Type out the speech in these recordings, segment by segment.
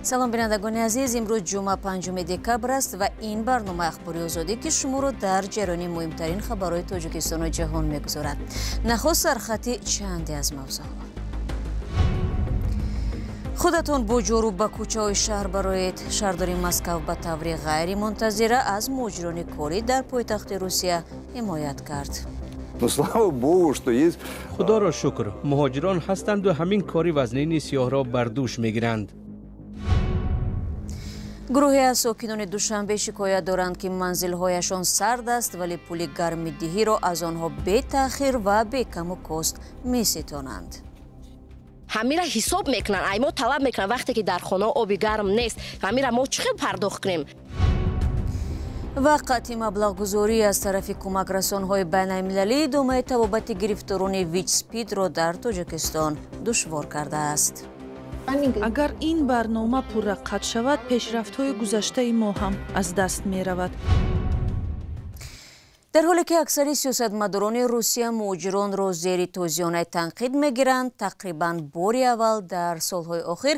Салом, бинандагони азиз. Имрӯз ҷумъа, 5 декабр аст ва ин барномаи Ахбори Озодӣ, ки шуморо дар ҷараёни муҳимтарин хабарҳои Тоҷикистону ҷаҳон мегузорад. Нахуст сархати чанде аз мавзӯъҳо. Худатон бо ҷоруб ба кӯчаҳои шаҳр бароед. Шаҳрдори Москав ба таври ғайримунтазира аз муҳоҷирони корӣ дар пойтахти Русия ҳимоят кард. Но слава богу, что есть. Худоро шукр, муҳоҷирон ҳастанду ҳамин кори вазнини сиёҳро бар дӯш мегиранд. Гурӯҳе аз сокинони Душанбе шикоят доранд, ки манзилҳояшон сард аст, вале пули гармидиҳиро аз онҳо бетаъхир ва бекаму кост меситонанд. Ҳамира ҳисоб мекунанд, ай мо талаб мекунанд, вақте ки дар хона оби гарм нест, ҳамира мо чӣ хел пардохт кунем? Ва қатъи маблағгузорӣ аз тарафи кӯмакрасонҳои байналмилалӣ идомаи табобати гирифторони ВИЧ-СПИДро дар Тоҷикистон душвор кардааст. Агар ин барнома пурра қатъ шавад, пешрафтҳои гузаштаи мо ҳам аз даст меравад. Дар ҳоле ки аксари сиёсатмадорони Русия муҳоҷиронро зери тозиёнаи танқид мегиранд, тақрибан бори аввал дар солҳои охир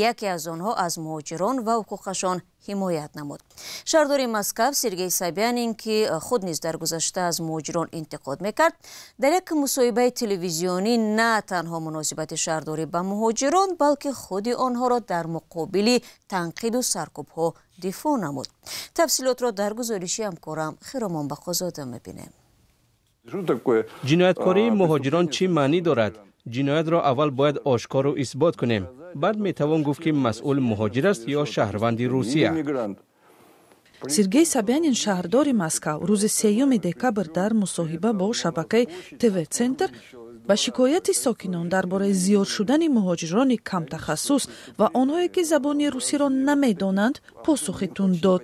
яке аз онҳо аз муҳоҷирон ва ҳуқуқашон ҳимоят намуд. Шаҳрдори Москав Сергей Собянин, ки худ низ дар гузашта аз муҳоҷирон интиқод мекард, дар як мусоҳибаи телевизионӣ на танҳо муносибати шаҳрдорӣ ба муҳоҷирон, балки худи онҳоро дар муқобили танқиду саркӯбҳо дифоъ намуд. Тафсилотро дар гузориши ҳамкорам Хиромон Бақозода мебинем. Ҷинояткории муҳоҷирон чӣ маънӣ дорад? Ҷиноятро аввал бояд ошкору исбот кунем, баъд метавон гуфт, ки масъул муҳоҷир аст ё шаҳрванди Русия. Сергей Собянин, шаҳрдори Москав, рӯзи 3 декабр дар мусоҳиба бо шабакаи ТВ Центр ба шикояти сокинон дар бораи зиёд шудани муҳоҷирони камтахассус ва онҳое, ки забони русиро намедонанд, посухи тунд дод.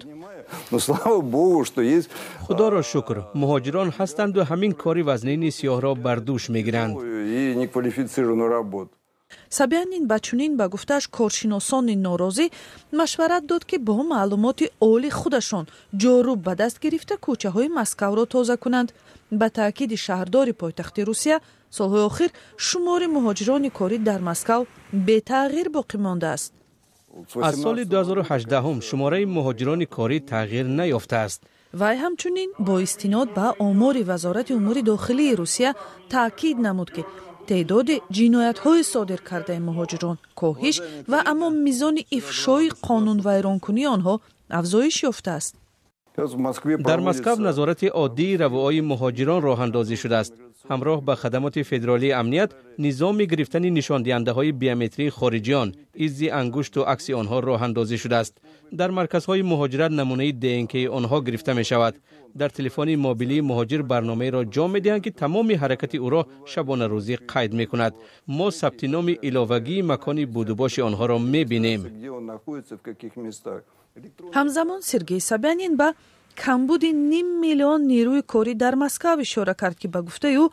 Но слава богу, что есть. Худоро шукр, муҳоҷирон ҳастанду ҳамин кори вазнини сиёҳро бар дӯш мегиранд. И неквалифицированную работу. Собянин ба чунин, ба гуфтааш, коршиносони норозӣ машварат дод, ки бо маълумоти оли худашон ҷоруб ба даст гирифта, кӯчаҳои Москавро тоза кунанд. Ба таъкиди шаҳрдори пойтахти Русия, солҳои охир шумори муҳоҷирони корӣ дар Москав бетағйир боқӣ мондааст. Аз соли 2018 шумораи муҳоҷирони корӣ тағйир наёфтааст. Вай ҳамчунин бо истинод ба омори Вазорати умури дохилии Русия таъкид намуд, ки теъдоди ҷиноятҳои содир кардаи муҳоҷирон коҳиш ва аммо мизони ифшои қонунвайронкунии онҳо афзоиш ёфтааст. Дар Москав назорати оддии равоаи муҳоҷирон роҳандозӣ шудааст. Ҳамроҳ ба хадамоти федералии амният низоми гирифтани нишондиҳандаҳои биометрии хориҷиён, изи ангушту акси онҳо роҳандозӣ шудааст. Дар марказҳои муҳоҷират намунаи ДНКи онҳо гирифта мешавад. Дар телефони мобилии муҳоҷир барномаеро ҷо медиҳанд, ки тамоми ҳаракати ӯро шабонарӯзӣ қайд мекунад. Мо сабти номи иловагии макони будубоши онҳоро мебинем. Ҳамзамон Сергей Собянин ба камбуди ним миллион нерӯи корӣ дар Москав ишора кард, ки ба гуфтаи ӯ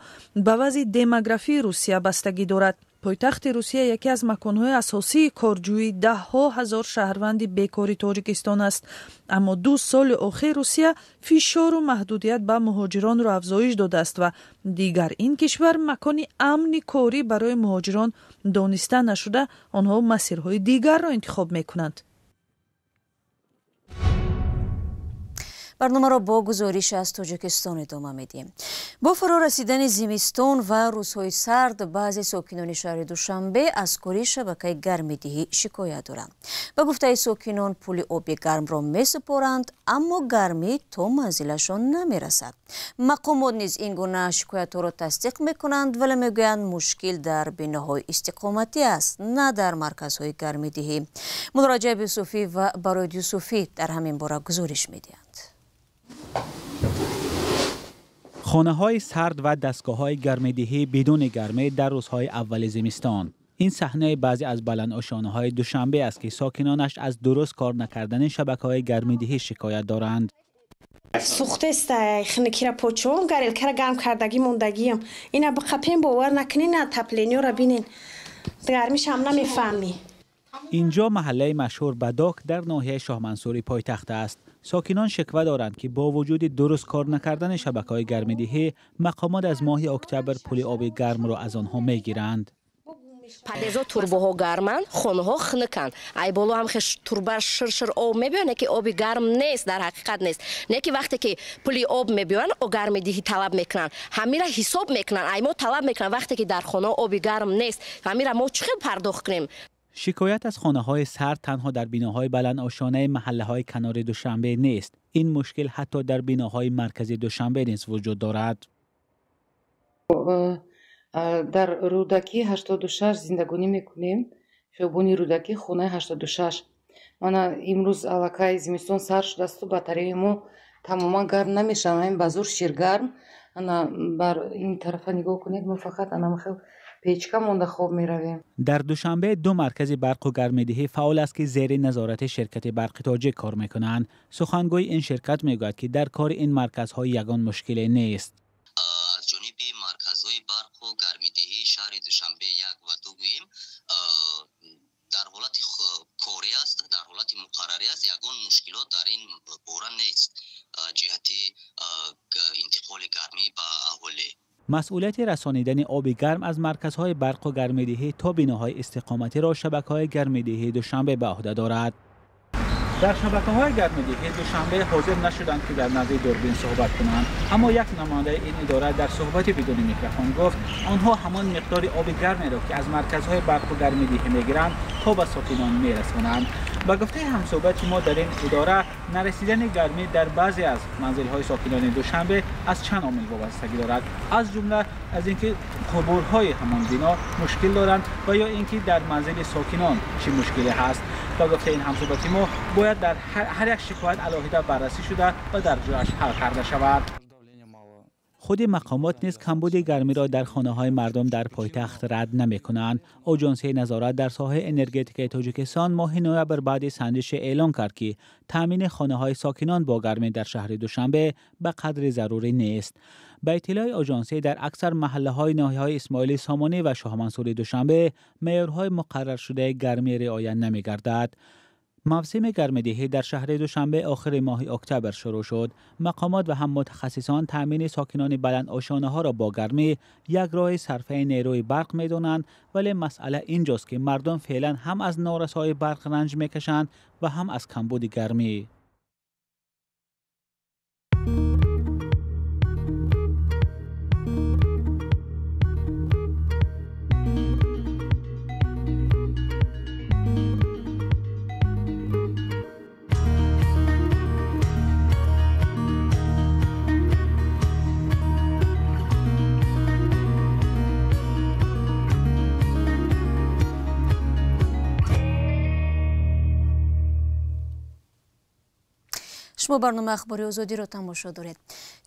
ба вазъи демографии Русия бастагӣ дорад. Пойтахти Русия яке аз маконҳои асосии корҷӯии даҳҳо ҳазор шаҳрванди бекори Тоҷикистон аст, аммо 2 соли охир Русия фишору маҳдудият ба муҳоҷиронро афзоиш додааст ва дигар ин кишвар макони амни корӣ барои муҳоҷирон дониста нашуда, онҳо масирҳои дигарро интихоб мекунанд. Барномаро бо гузориш аз Тоҷикистон идома медиҳем. Бо фаро расидани зимистон ва рӯзҳои сард баъзе сокинони шаҳри Душанбе аз кори шабакаи гармидиҳӣ шикоят доранд. Ба гуфтаи сокинон, пули оби гармро месупоранд, аммо гармӣ то манзилашон намерасад. Мақомот низ ин гуна шикоятҳоро тасдиқ мекунанд, вале мегӯянд, мушкил дар биноҳои истиқоматӣ аст, на дар марказҳои гармидиҳӣ. Муллораҷаб Юсуфӣ ва Бароид Юсуфӣ дар ҳамин бора гузориш медиҳанд. Хонаҳои сард ва дастгоҳҳои гармидиҳӣ бидуни гармӣ дар рӯзҳои аввали зимистон. Ин саҳнаи баъзе аз баландошёнаҳои Душанбе аст, ки сокинонаш аз дуруст кор накардани шабакаҳои гармидиҳӣ шикоят доранд. Сӯхтеста, хинакира почон, горелкара гарм кардагӣ мондагиам. Ина биқапем, бовар накунин, отоплениёра бинен, гармишам намефаҳмӣ. Инҷо маҳаллаи машҳур Бадок дар ноҳияи Шоҳмансури пойтахт аст. Сокинон шиква доранд, ки бо вуҷуди дуруст кор накардани шабакаҳои гармидиҳӣ, мақомот аз моҳи октябр пули оби гармро аз онҳо мегиранд. Подъездҳо турбоҳо гарманд, хонаҳо хунуканд. Ай боло ҳам хеш турба шир-шир об мебиёяд, не ки оби гарм нест, дар ҳақиқат нест. Не ки вақте ки пули об мебиёянд, гармидиҳӣ талаб мекунанд. Ҳамира ҳисоб мекунанд, ай мо талаб мекунанд вақте ки дар хонаҳо оби гарм нест, ҳамира мо чӣ хел пардохт кунем? Шикоят аз хонаҳои сард танҳо дар биноҳои баландошонаи маҳаллаҳои канори Душанбе нест. Ин мушкил ҳатто дар биноҳои маркази Душанбе низ вуҷуд дорад. Дар Рӯдакӣ 86 зиндагонӣ мекунем. Хиёбони Рӯдакӣ, хонаи 86. Мана имрӯз аллакай зимистон сар шудасту батареяи мо тамоман гарм намешавад. Ҳамин ба зур ширгарм. Ана бар ин тарафа нигоҳ кунед, мо фақат ана хел печка монда хоб меравем. Дар Душанбе ду маркази барқу гармидиҳӣ фаъол аст, ки зери назорати ширкати Барқи Тоҷик кор мекунанд. Сухангӯи ин ширкат мегӯяд, ки дар кори ин марказҳо ягон мушкиле нест. Аз ҷониби марказҳои барқу гармидиҳии шаҳри Душанбе 1 ва 2 гӯем, дар ҳолати корӣ аст, дар ҳолати муқаррарӣ аст, ягон мушкилот дар ин бора нест ҷиҳати интиқоли гармӣ ба аҳолӣ. Масъулияти расонидани оби гарм аз марказҳои барқу гармидиҳӣ то биноҳои истиқоматиро шабакаҳои гармидиҳии Душанбе ба ӯҳда дорад. Дар шабакаҳои гармидиҳии Душанбе ҳозир нашуданд, ки дар назди дурбин суҳбат кунанд. Аммо як намояндаи ин идора дар суҳбати бидуни микрофон гуфт, онҳо ҳамон миқдори оби гармеро, ки аз марказҳои барқу гармидиҳӣ мегиранд, то ба сокинон мерасонанд. Ба гуфтаи ҳамсӯҳбати мо дар ин идора, нарасидани гармӣ дар баъзе аз манзилҳои сокинони Душанбе аз чанд омил вобастагӣ дорад, аз ҷумла аз инки қубурҳои ҳамон бино мушкил доранд ва ё инки дар манзили сокинон чӣ мушкиле ҳаст. Ба гуфтаи ин ҳамсӯҳбати мо, бояд дар ҳар як шикоят алоҳида баррасӣ шуда ва дар ҷояш ҳал карда шавад. Худи мақомот низ камбуди гармиро дар хонаҳои мардум дар пойтахт рад намекунанд. Оҷонсии назорат дар соҳаи энергетикаи Тоҷикистон моҳи ноябр баъди санҷише эълон кард, ки таъмини хонаҳои сокинон бо гармӣ дар шаҳри Душанбе ба қадри зарурӣ нест. Ба иттилои оҷонсӣ, дар аксар маҳаллаҳои ноҳияҳои Исмоили Сомонӣ ва Шоҳмансури Душанбе меъёрҳои муқарраршудаи гармӣ риоя намегардад. Мавсими гармидиҳӣ дар шаҳри Душанбе охири моҳи октябр шурӯъ шуд. Мақомот ва ҳам мутахассисон таъмини сокинони баландошонаҳоро бо гармӣ як роҳи сарфаи нерӯи барқ медонанд, вале масъала инҷост, ки мардум феълан ҳам аз норасоии барқ ранҷ мекашанд ва ҳам аз камбуди гармӣ. Шумо барномаи Ахбори Озодиро тамошо доред.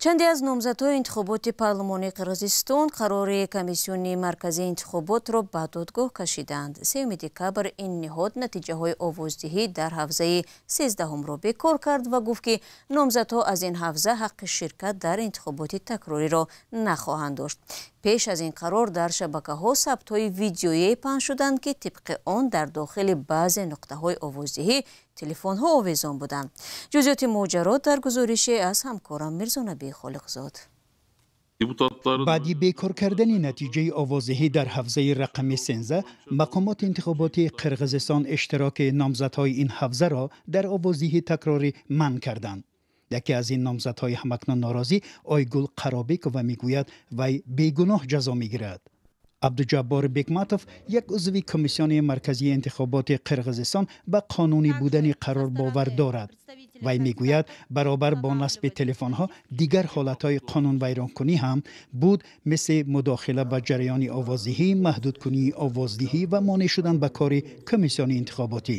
Чанде аз номзадҳои интихоботи парлумони Қирғизистон қарори комиссиони марказии интихоботро ба додгоҳ кашиданд. 3 декабр ин ниҳод натиҷаҳои овоздиҳӣ дар ҳавзаи 13-ро бекор кард ва гуфт, ки номзадҳо аз ин ҳавза ҳаққи ширкат дар интихоботи такрориро нахоҳанд дошт. Пеш аз ин қарор дар шабакаҳо сабтҳои видеоие паҳн шуданд, ки тибқи он дар дохили баъзе нуқтаҳои овоздиҳӣ телефонҳо овезон буданд. Ҷузъиёти моҷаро дар гузорише аз ҳамкорам Мирзонаби Холиқзод. Баъди бекор кардани натиҷаи овоздиҳӣ дар ҳавзаи рақами 13, мақомоти интихоботии Қирғизистон иштироки номзадҳои ин ҳавзаро дар овоздиҳии такрорӣ манъ карданд. Яке аз ин номзадҳои ҳамакнун норозӣ Ойгул Қаробекова мегӯяд, вай бегуноҳ ҷазо мегирад. Абдуҷаббор Бекматов, як узви комиссиони марказии интихоботи Қирғизистон, ба қонунӣ будани қарор бовар дорад. Вай мегӯяд, баробар бо насби телефонҳо дигар ҳолатҳои қонунвайронкунӣ ҳам буд, мисли мудохила ба ҷараёни овоздиҳӣ, маҳдудкунии овоздиҳӣ ва монеъ шудан ба кори комиссиони интихоботӣ.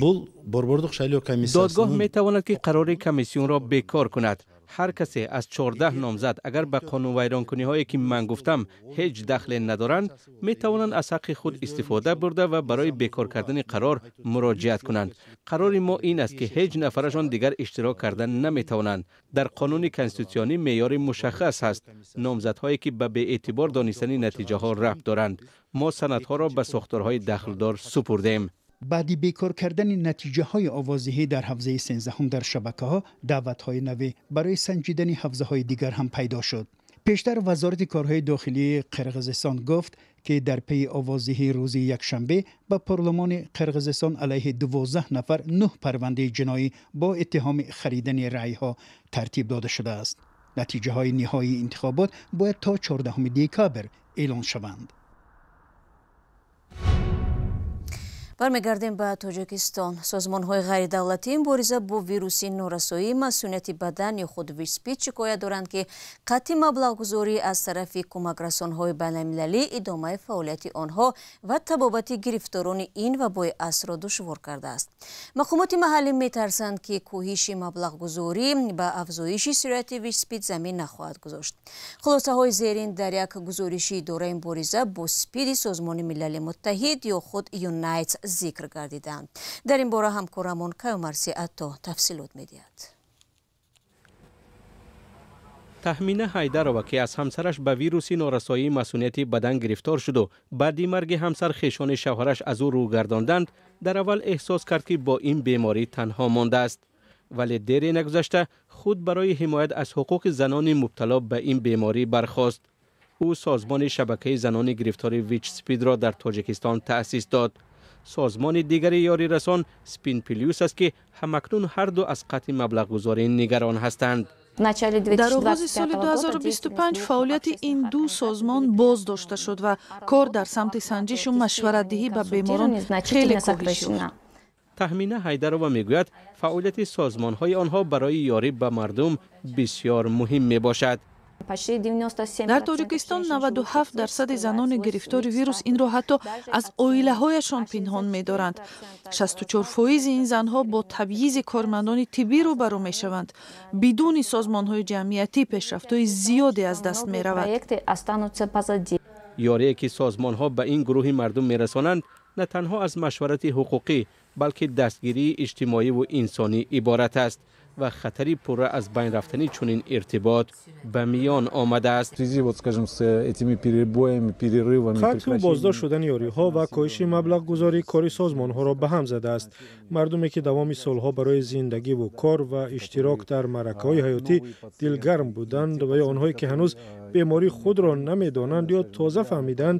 Додгоҳ метавонад, ки қарори комиссионро бекор кунад. Ҳар касе аз 14 номзад агар ба қонунвайронкуниҳое, ки ман гуфтам, ҳеҷ дахле надоранд, метавонанд аз ҳаққи худ истифода бурда ва барои бекор кардани қарор муроҷиат кунанд. Қарори мо ин аст, ки ҳеҷ нафарашон дигар иштирок кардан наметавонанд. Дар қонуни конститутсионӣ меъёри мушаххас ҳаст, номзадҳое ки ба беэътибор донистани натиҷаҳо рабт доранд. Мо санадҳоро ба сохторҳои дахлдор супурдем. Баъди бекор кардани натиҷаҳои овоздиҳӣ дар ҳавзаи 13 дар шабакаҳо даъватҳои наве барои санҷидани ҳавзаҳои дигар ҳам пайдо шуд. Пештар Вазорати корҳои дохилии Қирғизистон гуфт, ки дар пайи овоздиҳии рӯзи якшанбе ба парлумони Қирғизистон алайҳи 12 нафар 9 парвандаи ҷиноӣ бо иттиҳоми харидани раъйҳо тартиб дода шудааст. Натиҷаҳои ниҳоии интихобот бояд то 14 декабр эълон шаванд. Бармегардем ба Тоҷикистон. Созмонҳои ғайридавлатӣ мубориза бо вируси норасоии масунияти бадан ё худ ВИЧ-СПИД шикоят доранд, ки қатъи маблағгузорӣ аз тарафи кӯмакрасонҳои байналмилалӣ идомаи фаъолияти онҳо ва табобати гирифторони ин вабои асрро душвор кардааст. Мақомоти маҳаллӣ метарсанд, ки кӯҳиши маблағгузорӣ ба афзоиши суръати ВИЧ-СПИД замин нахоҳад гузошт. Хулосаҳои зерин дар як гузориши идораи мубориза бо СПИДи Созмони Милали Муттаҳид ё худ ЮНАЙДС зикр гардиданд. Дар ин бора ҳамкорамон Каюмарси Атто тафсилот медиҳад. Таҳмина Ҳайдарова, ки аз ҳамсараш ба вируси норасоии масунияти бадан гирифтор шуду баъди марги ҳамсар хешони шавҳараш аз ӯ рӯ гардонданд, дар аввал эҳсос кард, ки бо ин беморӣ танҳо мондааст. Вале дере нагузашта худ барои ҳимоят аз ҳуқуқи занони мубтало ба ин беморӣ бархост. Ӯ созмони шабакаи занони гирифтори ВИЧ-СПИДро дар Тоҷикистон таъсис дод. Созмони дигари ёрирасон Спин Плюс аст, ки ҳамакнун ҳар ду аз қатъи маблағгузорӣ нигарон ҳастанд. Дар оғози соли 2025 фаъолияти ин ду созмон боздошта шуд ва кор дар самти санҷишу машваратдиҳӣ ба беморон хеле коҳиш ёфт. Таҳмина Ҳайдарова мегӯяд, фаъолияти созмонҳои онҳо барои ёрӣ ба мардум бисёр муҳим мебошад. Дар Тоҷикистон 97% занони гирифтори вирус инро ҳатто аз оилаҳояшон пинҳон медоранд. 64% ин занҳо бо табъизи кормандони тиббӣ рӯбарӯ мешаванд. Бидуни созмонҳои ҷамъиятӣ пешрафтҳои зиёде аз даст меравад. Ёрие ки созмонҳо ба ин гурӯҳи мардум мерасонанд, на танҳо аз машварати ҳуқуқӣ, балки дастгирии иҷтимоиву инсонӣ иборат аст ва хатари пурра аз байн рафтани чунин иртибот ба миён омадааст. Қатъу боздошт шудани ёриҳо ва коҳиши маблағгузорӣ кори созмонҳоро ба ҳам задааст. Мардуме ки давоми солҳо барои зиндагиву кор ва иштирок дар маъракаҳои ҳаётӣ дилгарм буданд ва ё онҳое ки ҳанӯз бемории худро намедонанд ё тоза фаҳмиданд,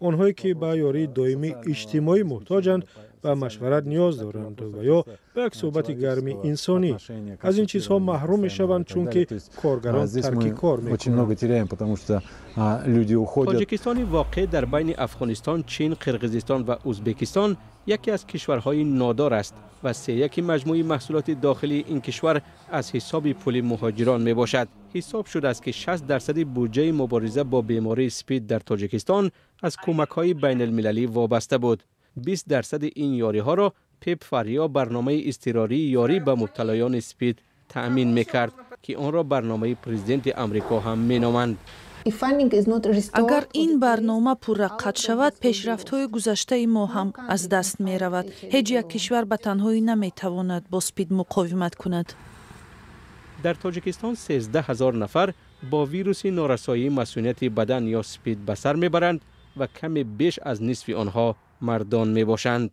онҳое ки ба ёрии доимии иҷтимоӣ муҳтоҷанд, ба машварат ниёз доранд ва ё ба як суҳбати гарми инсонӣ. Аз ин чизҳо маҳрум мешаванд, чунки коргарон тарки кор мекунанд. Тоҷикистони воқеъ дар байни Афғонистон, Чин, Қирғизистон ва Ӯзбекистон яке аз кишварҳои нодор аст ва сеяки маҷмӯи маҳсулоти дохилии ин кишвар аз ҳисоби пули муҳоҷирон мебошад. Ҳисоб шудааст, ки 60% буҷаи мубориза бо бемории СПИД дар Тоҷикистон аз кӯмакҳои байналмилалӣ вобаста буд. 20% ин ёриҳоро ПЕПФАР ё барномаи изтирории ёрӣ ба мубталоёни СПИД таъмин мекард, ки онро барномаи президенти Амрико ҳам меноманд. Агар ин барнома пурра қатъ шавад, пешрафтҳои гузаштаи мо ҳам аз даст меравад. Ҳеҷ як кишвар ба танҳоӣ наметавонад бо СПИД муқовимат кунад. Дар Тоҷикистон 13 ҳазор нафар бо вируси норасоии масунияти бадан ё СПИД ба сар мебаранд ва каме беш аз нисфи онҳо мардон мебошанд.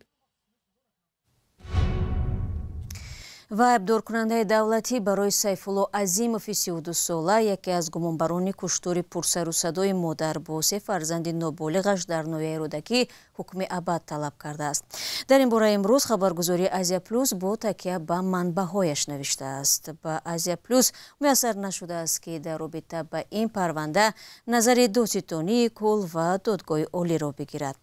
Ва айбдоркунандаи давлатӣ барои Сайфулло Азимови 32сола, яке аз гумонбарони куштори пурсарусадои модар бо се фарзанди ноболиғаш дар ноҳияи Рӯдакӣ, ҳукми абад талаб кардааст. Дар ин бора имрӯз хабаргузории Азия Плюс бо такя ба манбаъҳояш навиштааст. Ба Азия Плюс муяссар нашудааст, ки дар робита ба ин парванда назари додситонии кул ва додгоҳи олиро бигирад.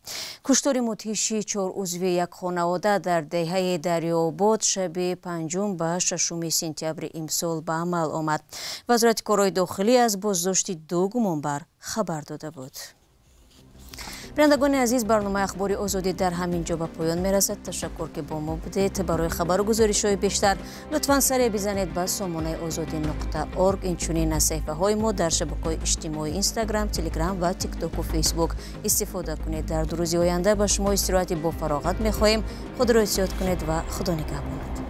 Куштори мудҳиши чор узви як хонавода дар деҳаи Дарёобод шаби 5 ба 6 сентябри имсол ба амал омад. Вазорати корҳои дохилӣ аз боздошти ду гумонбар хабар дода буд. Бинандагони азиз, барномаи Ахбори Озодӣ дар ҳамин ҷо ба поён мерасад. Ташаккур, ки бо мо будед. Барои хабару гузоришҳои бештар лутфан саре бизанед ба сомонаи озодӣ.org. Инчунин аз саҳифаҳои мо дар шабакаҳои иҷтимоӣ Инстаграм, Телеграм ва Тиктоку Фейсбук истифода кунед. Дар ду рӯзи оянда ба шумо истироҳати бофароғат мехоҳем. Худро эҳтиёт кунед ва Худо нигаҳбонад.